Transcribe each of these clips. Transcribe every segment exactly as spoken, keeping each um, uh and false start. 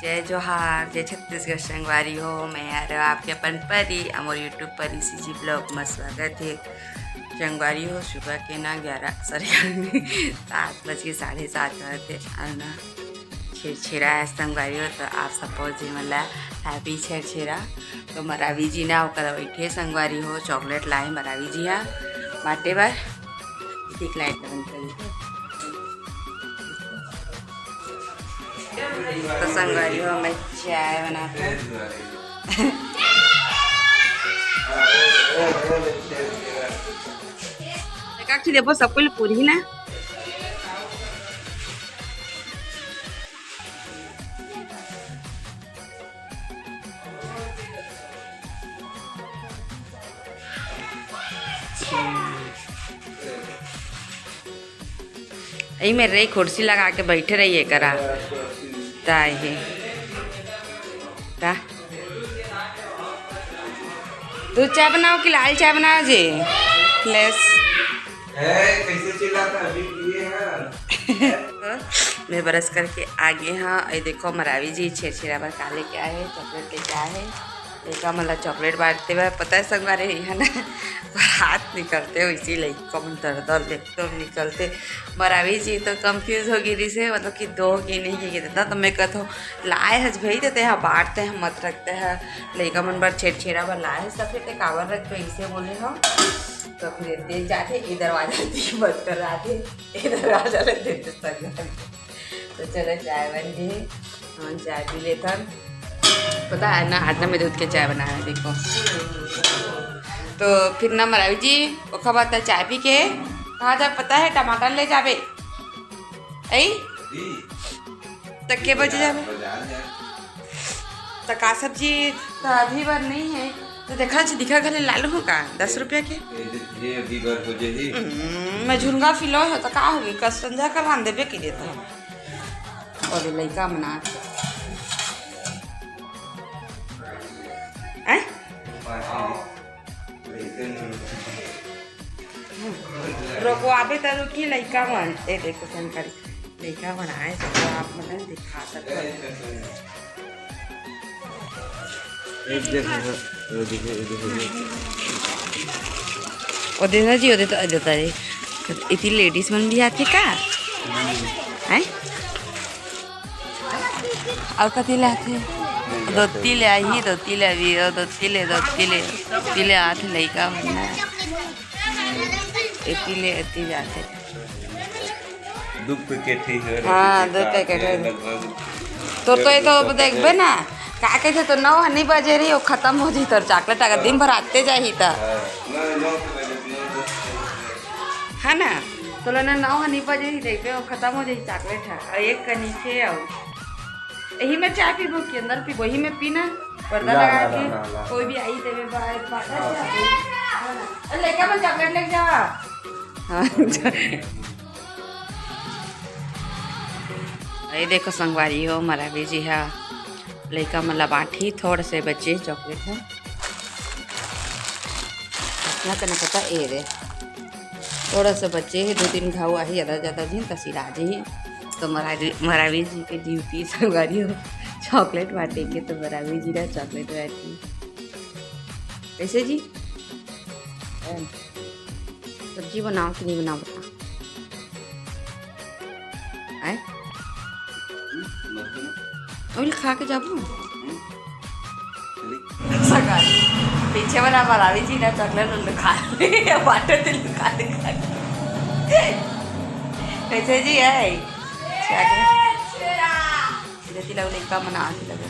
जय जोहार, जय छत्तीसगढ़ संगवारी हो। मैं हर आपके अपन परी, अउ मोर YouTube परी CG vlog में स्वागत है। संगवारी हो, सुबह के ना ग्यारह, सॉरी, सात बज के, साढ़े सात होथे अउ ना छेरछेरा है संगवारी हो, तो आप सब पहुँच जे मन ला happy छेरछेरा। तो मरावी जी ना ओकर बैठे संगवारी हो, chocolate लाए मरावी जी हा बांटे बर। देख लाइट बंद कर दे। तो संगवारी हो, मैं चाय बनाता हूँ। काकी देबो सबको पूरी ना। यही में रही, कुर्सी लगा के बैठे रहिए करा। ताई है। ता। दूध चाय बनाओ कि लाल चाय बनाओ जी? प्लीज। है, कैसे चिल्लाता अभी पिए हैं? मैं brush करके आ गे हाँ। ये देखो, मरावी जी छेरछेरा बर का लेके आए हैं, chocolate लेके आए हैं। लइका मन ला chocolate बांटते बर, पता है संगवारी, है ना, हाथ निकलते हो इसी लइका मन दर दर एकदम निकलते। मरावी जी तो confuse हो गे रिसे, मतलब कि दो के नहीं के कितना, तो मैं कहता हूँ लाए हज भाई, तो तेहा बांटते हैं, मत रखते हैं, लइका मन बर छेरछेरा बर लाए हज, तो फिर ते काबर रखते इसे बोले हम। तो फिर देख जाते, ये दरवाजा दी बंद कर आते, ये दरवाजा लग देते संगवारी। तो चलो चाय बन गई, हम चाय पी लेथन। पता है ना, आज ना मैं दूध के चाय बनाया है, देखो। तो फिर ना मरावी जी, ओखर बाद त चाय पी के कहाँ जा पता है, टमाटर ले जाबे। ऐ? त के बजे जाबे? बाजार जा। त का सब्जी त अभी बर नहीं है। तो देखा छी, दिखा घले लालू हो का, दस रुपया के। ये दे, ये अभी बर हो जाही। हम्म, मैं झुरंगा फिलो हो, तो का होगी? कस संझा कर रांध देबे की देता है। और ये लइका मना। हैं? रोको, आबे त रुकी लइका मन। ए देखो संगवारी, लइका मन आए तो आप मन दिखा सकते। एक देखो, वो देखो, वो देखो, वो देखो। ओ देखो जी, ओ देखो, ओ देखो रे। इतनी ladies मन भी आथे का? हैं? अउ कथी ले आथे? धोती ले आही, धोती ले आही, ओ धोती ले, धोती ले, धोती ले आथे लइका मन ना। एती ले, एती जाथे। दू packet ही है रे, हाँ, दो packet है। लगभग तो, तो ये तो अब देखबे ना, का कहते तो नौ हनी बजे रही, वो खत्म हो जाई तोर chocolate, अगर दिन भर आते जाही त। हाँ, नौ, नौ के बजे, नौ दस के बजे। है ना? तो लेना नौ हनी बजे ही देखबे, वो खत्म हो जाई chocolate है। और एक कनी के आओ। यही में चाय पीबो कि अंदर पीबो? यही में पीना, पर्दा ला, लगा ला, के, ला, ला, ला। कोई भी आई देवे बा-, बा-, हाँ। अरे लइका मन chocolate लेके जावा। हाँ। ये देखो संगवारी हो, मरावी जी हा लइका मन ला बांटी, थोड़े से बचे chocolate ह। इतना तो नहीं पता, ए रे, थोड़ा सा बचे है, दो तीन घाव आही, ज्यादा ज्यादा झिन त सिरा जाही। तो मरावी, मरावी जी के duty संगवारी हो chocolate बांटे के, तो मरावी जी ना chocolate बांटी। कैसे जी? सब्जी बनाओ कि नहीं बनाओ बता। आए? अभी खा के जाबो। सकाल पीछे वाला मरावी जी ना chocolate उल्लू खा ले, बाटे दिल खा ले, खा ले। कैसे जी है? क्या के? जति लग लइका मना के लगे।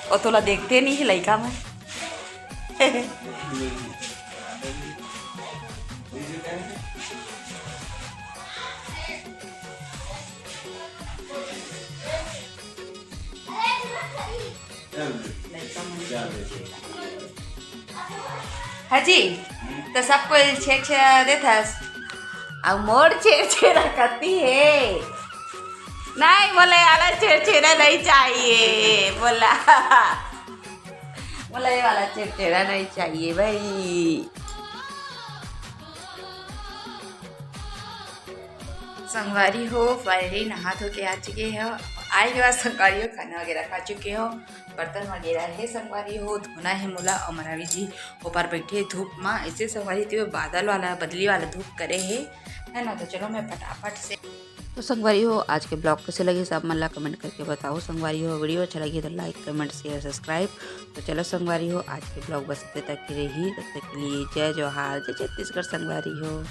ओ तोला देखते नहीं है लइका मन। हजी, तो सबको छेरछेरा देथस, अउ मोर छेरछेरा कती है? नहीं, मोला ये वाला छेरछेरा नहीं चाहिए, बोला। मोला ये वाला छेरछेरा नहीं चाहिए भाई। संगवारी हो, finally नहा धो के आ चुके हो। आए के बाद संगवारी हो, खाना वगैरह खा चुके हो, बर्तन वगैरह हे संगवारी हो, धोना हे मोला। और मरावी जी ऊपर बैठे धूप में, ऐसे संगवारी तो बादल वाला, बदली वाला धूप करे हे, है ना। तो चलो मैं फटाफट से तो संगवारी हो, आज के vlog कैसे लगे सब मन ला comment करके बताओ। संगवारी हो, video अच्छा लगे तो like, comment, share, subscribe। तो चलो संगवारी हो, आज के vlog बस इतने तक के रही। तब तक के लिए जय जोहार, जय छत्तीसगढ़ संगवारी हो।